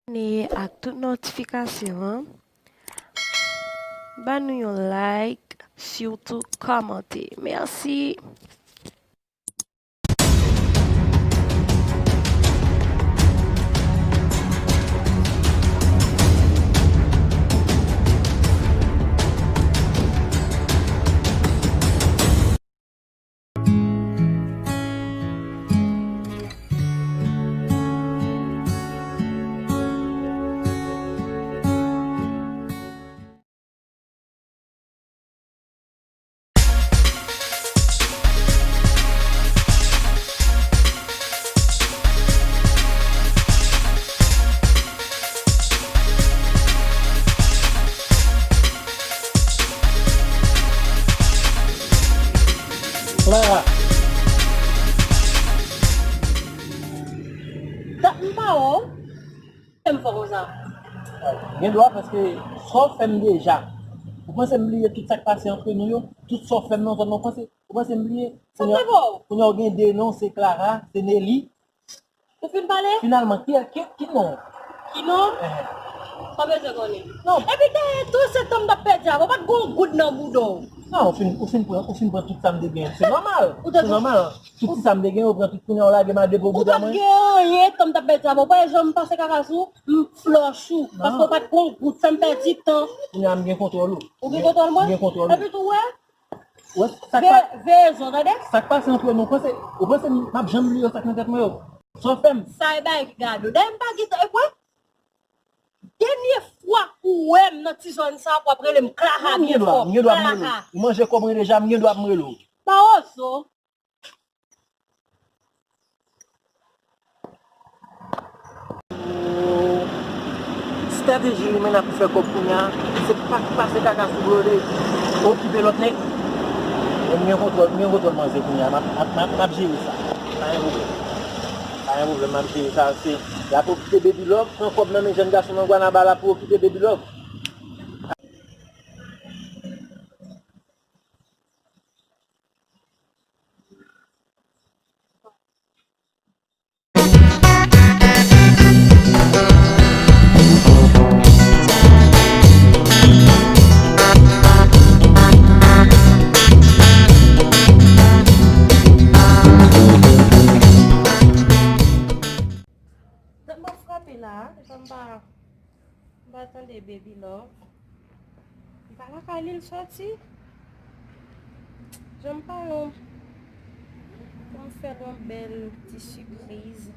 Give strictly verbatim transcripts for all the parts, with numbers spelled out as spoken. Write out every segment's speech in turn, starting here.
Abòne ak tout notifikasyon an. Ban nou yon like, sitou kòmante. Mèsi. Clara. Dat m pa wè w. Fè m fò konsa. Gen dwa paske sa w fè m deja. Ou panse m bliye tout sa k pase antre nou yo? Tout sa w fè m nan zòn nan, ou panse, ou panse m bliye? Sa m te fè w? Kounye a w gen de non, se Clara, se Nelly. Ou fin pale? Finalman, ki, ki, ki non? Ki non? Ehh. Sa w bezwen konnen? Non. Epi dayè tou, se tan m t ap pèdi avè w. Ou pa t gen yon goud nan bouda w. Non, ou fin, ou fin pran, ou fin pran tout sa m te gen. Se nòmal. Se nòmal. Tout ti sa m te gen, ou pran tout kounye a, ou lage m a de po bouda mwen. Ou pa t gen anyen, tan m t ap pèdi avè w. Ou pa janm pase kaka sou m, flòch ou. Paske ou pa t gen yon goud, fè m pèdi tan. Kounye a m gen kontwòl ou. Ou gen kontwòl mwen? M gen kontwòl ou. Epi tou, wè, Ou wè sa k pa, veye zon, tande? Sa k pase antre nou, ou panse, ou panse m ap janm bliye sa k nan tèt mwen yo? Sa w fè m? Sa e bagay ki gade w. Dayè m pa gentan, e kwè? Dènye fwa ou wè m nan ti zòn sa a, w ap rele m Clara byen fò. M gen dwa, m gen dwa m rele w. Ou manje kòb mwen deja, m gen dwa m rele w. Mawozo. Estrateji li menm ap fè kòb kounye a, se pa pase kaka sou blode. Okipe lòt nèg. M gen kontwòl, m gen kontwòl manzè kounye a, m ap, m ap, m ap, m ap jere sa. Pa gen pwoblèm. Pa gen pwoblèm, m ap jere sa. Se, l ap okipe Baby Love, pran kòb nan men jèn gason nan Gwanaba la pou okipe Baby Love. Tèt mwen frape la, jan m pa M pa tande Baby Love. Li pa lakay li, l sòti. Jan m pa yon, pou m fè l yon bèl ti sipriz.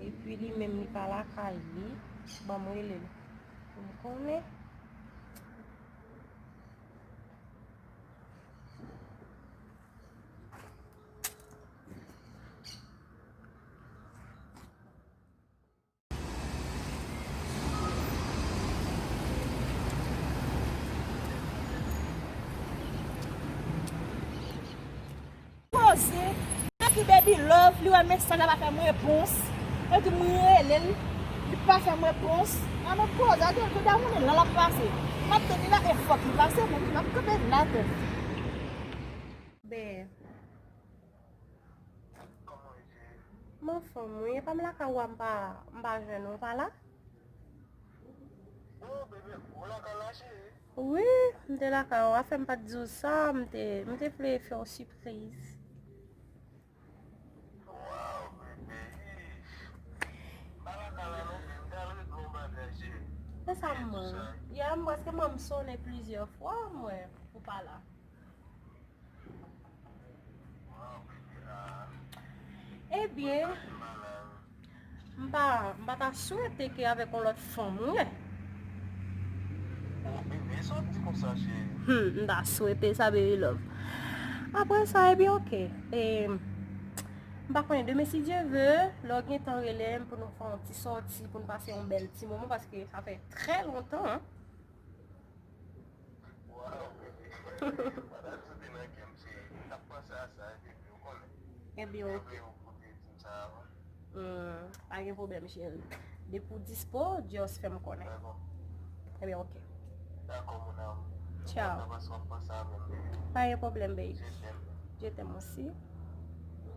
Epi li menm li pa lakay li. Ban m rele l pou m konnen. Poze, epi Baby Love, li wè mesaj la pa fè m repons. Epi m rele l, li pa fè m repons. An nou poze, a di l tou da moun la l ap pase. M ap tande la, e fòk li pase, men m ap kanpe la tèt. Ben. Kòman w ye? M anfòm, wi. E pa m lakay ou a, m pa, m pa jwenn ou, ou pa la? Oh, bebe, ou lakay la, cheri? Wi, m te lakay ou. Afè m pa t di w sa, m te, m te vle fè w sipriz. Waw, bebe. M pa lakay la non, men m t al regle yon bagay, cheri. Se sa m wè. Ya, m prèske, mwen, m sonnen plizyè fwa, mwen, ou pa la. Ebyen, m pa, m pa ta swete ke avèk yon lòt fanm, wi. Hmm, m ta swete sa, baby love. Apre sa, ebyen, oke. E, m pa konnen, demen, si Dye ve, lè w gen tan, rele m pou nou fè yon ti sòti, pou nou pase yon bèl ti moman, paske sa fè trè lontan, hein. Waw, bebe. Pandan tout te nan kè m, cheri. M t ap panse a sa, epi w konnen. Ebyen, oke. Ou te di m sa avan. Hmm, pa gen pwoblèm, cheri. Depi w dispo, just fè m konnen. Dakò. Ebyen, oke. Dakò, mon amour. Ciao. Kontan paske w ap panse avè m, bebe. Pa gen pwoblèm, baby. Je t'aime. Je t'aime aussi.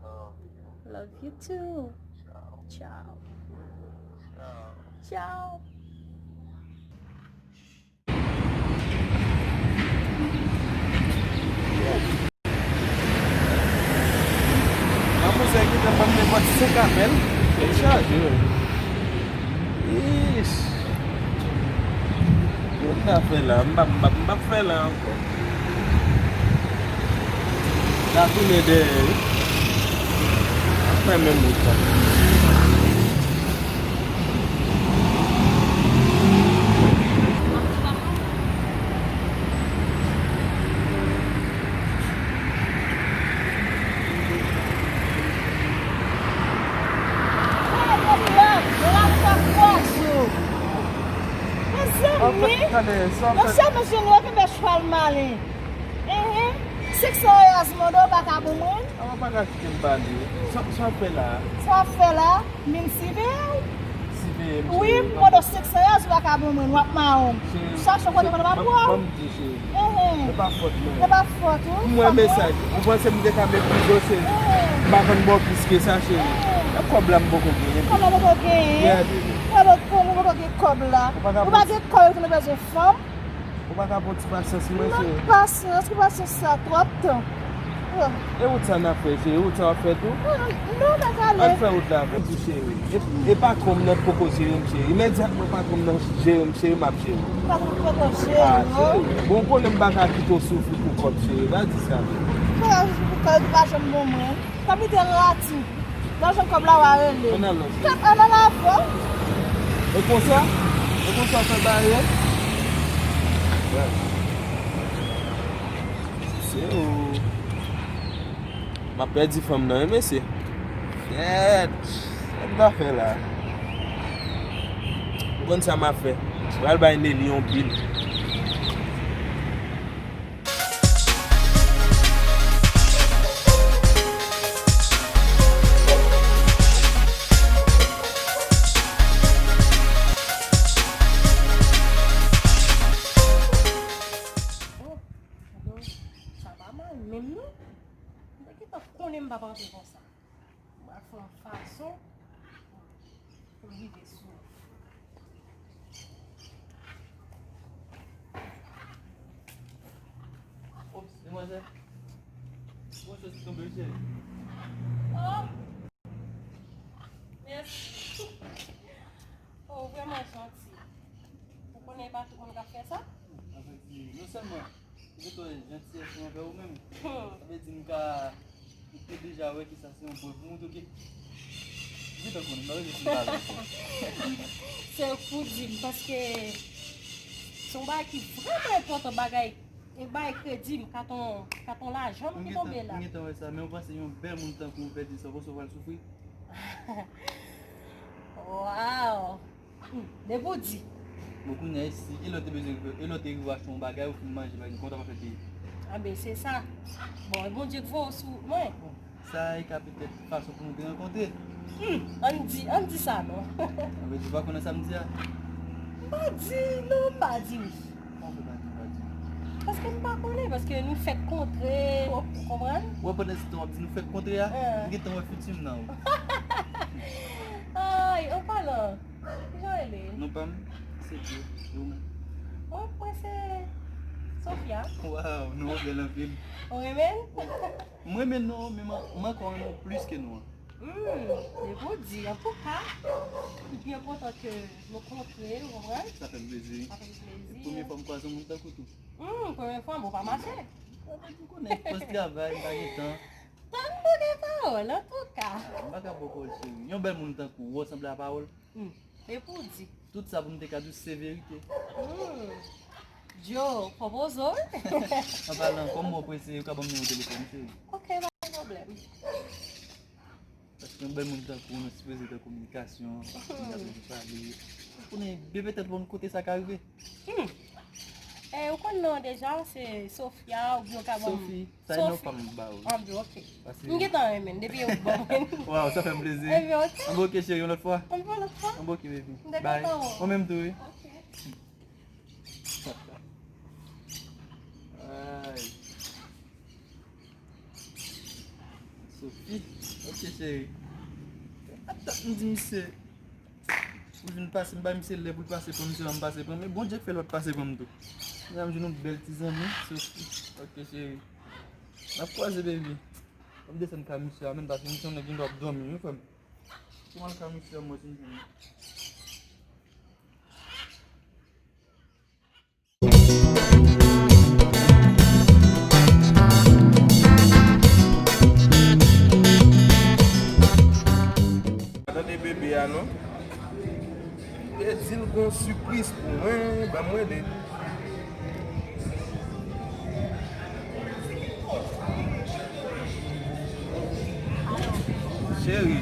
Love you. Love you too. Ciao. Ciao. Ciao. Tchao. Mademoiselle ki te ban m nenpòt senk apèl, e chaje, wi. Ish. Yo ta fè la, m p ap, m p ap, m p ap fè la ankò. L a tounen dèyè, wi. Ap fè menm wout la. Mezanmi, non sèlman je nou kenbe chwal malen. Enhen, senk san yaz mande w pa ka ban mwen. Avan pa ka kite m pale. Sa, sa w fè la? Sa w fè la? Min siveye w? Siveye m, wi, cheri, m mande w senk san yaz ou pa ka ban mwen, w ap mawon m. Cheri, chache w konnen mwen m ap pran w. Ban m di, cheri. Enhen. E pa fòt mwen. E pa fòt ou. M wè mesaj. Ou panse m te ka meprize w, cheri? Enhen. M pa konn ba w plis ke sa, cheri. Enhen. E kòb la m poko genyen. Kòb la poko genyen. Yeah, baby. Kòb la poko, ou poko gen kòb la. Ou pa ka gen kòb, ou bezwen fanm. Ou pa ka pran ti pasyans mwen, cheri? Pasyans, ki pasyans sa, twòp tan. Oh. E wout sa n ap fè, cheri? Wout sa w ap fè tou? Non, non, non, pa pale. Ann fè wout la avè m, cheri. E, e patwon m nan t poko jere m, cheri. Imedyatman patwon m nan jere m, cheri, m ap jere w. Patwon m poko jere w? Ah, cheri. Bon, ou konnen m pa ka kite w soufri pou kòb, cheri. Pa di sa. M pa ka soufri pou kòb, ou pa janm bon mwen. Kòb li te rati. Lajan kòb la w a rele. Ann al non, cheri. Kèt, ann al avè w. E konsa? E konsa w fè bagay yo? Se ou. M ap pèdi fanm nan, wi, mesye. Kèt. Sa m ta fè la? Ou konn sa m ap fè? M pral bay Nelly yon bil. Oh, sa pa mal menm non. Mwen gentan konnen m p ap antre konsa. M pral fè yon fason pou m rive sou. Ops, demwazèl. Bon, chans ki tonbe, wi, cheri. Oh! Mèsi. Oh, ou vrèman janti. Ou konnen e pa tout moun k ap fè sa? Sa vle di, non sèlman ou gentan wè jantiyès mwen anvè ou menm. Hmm. Sa vle di m ka, m te deja wè ke sa se yon bon pou mwen, oke. Ou gentan konnen, m pa bezwen fin pale ankò. Se ou k pou di m, paske se yon bagay ki vrèman enpòtan, bagay, e bagay kredi m, katon, katon lajan m ki tonbe la. M gentan wè sa, men ou panse yon bèl moun tankou ou pèdi sa, ou panse ou pral soufri? Waw! Hmm, depi w di. Bon, kounye a, si e lè w te bezwen, e lè w te rive achte yon bagay, ou fin manje, pa gen kòb w t ap fè peye. Anben, se sa. Bon, e Bondye k voye w sou mwen. Bon, sa e ka petèt fason pou nou te rankontre. Hmm, ann di, ann di sa non. Anben, ou pa konnen sa m di a? M pa di, non, m pa di wi. Kòman w fè pa di, pa di? Paske m pa konnen, paske nou fèk kontre, ou konprann? Ou wè pandan se tan w ap di nou fèk kontre a, m gentan wè fiti m nan ou. Ay, an palan, kijan w rele? Non pa m, se Djo. E ou menm? Bon, mwen se Sofia. Waw, non an bèl anpil. Ou renmen l? M renmen non an, men m, m ankò renmen w plis ke non an. Hmm, depi w di. Antouka, li pi enpòtan ke nou kontre, ou konprann? Sa fè m plezi. Sa fè m plezi. E premye fwa m kwaze yon moun tankou tou. Hmm, premye fwa, bon, pa mache. Ou konnen, fòs travay, m pa gen tan. Tann bouke pawòl, antouka. M pa ka poko, cheri. Yon bèl moun tankou ou, ou sanble a pawòl. Hmm, depi w di. Tout sa pou m te ka di w se verite. Hmm. Djo, pran poze w wi. An palan, kòm mwen prese, ou ka ban m nimewo telefòn, cheri? Ok, pa gen pwoblèm. Paske yon bèl moun tankou w, nou sipoze gen kominikasyon, kominikasyon pou pale. Ou konnen, bebe tèt bon kote sa ka rive. Hmm. Eh, ou konn non deja, se Sofia, oubyen ou ka ban m Sophie, sa e non fanm m ba ou. Ah, bon, ok. M gentan renmen, depi ou ban mwen. Waw, sa fè m plezi. Ebyen, ok. Anben, ok, cheri, yon lòt fwa. Anben, yon lòt fwa. Anben, ok, baby. Bye. Ou menm tou, wi. Ok. Ay. Sophie. Ok, cheri. Ata m di misye. Pou vin pase, m bay misye lè pou l pase pran m, misye pa m pase pran m, men Bondye k fè l pa t pase pran m tou. Kounya m jwenn yon bèl ti zanmi, Sophie. Ok, cheri. N ap kwaze, baby. Ban m desann kay misye a, menm, paske misye yon nèg gen dwa ap dòmi, wi, frè m. Kouman l kay misye a, mwen, si m jwenn li? Pa tande bebe a non. Te di l gon sipriz pou mwen, ban mwen de. Cheri,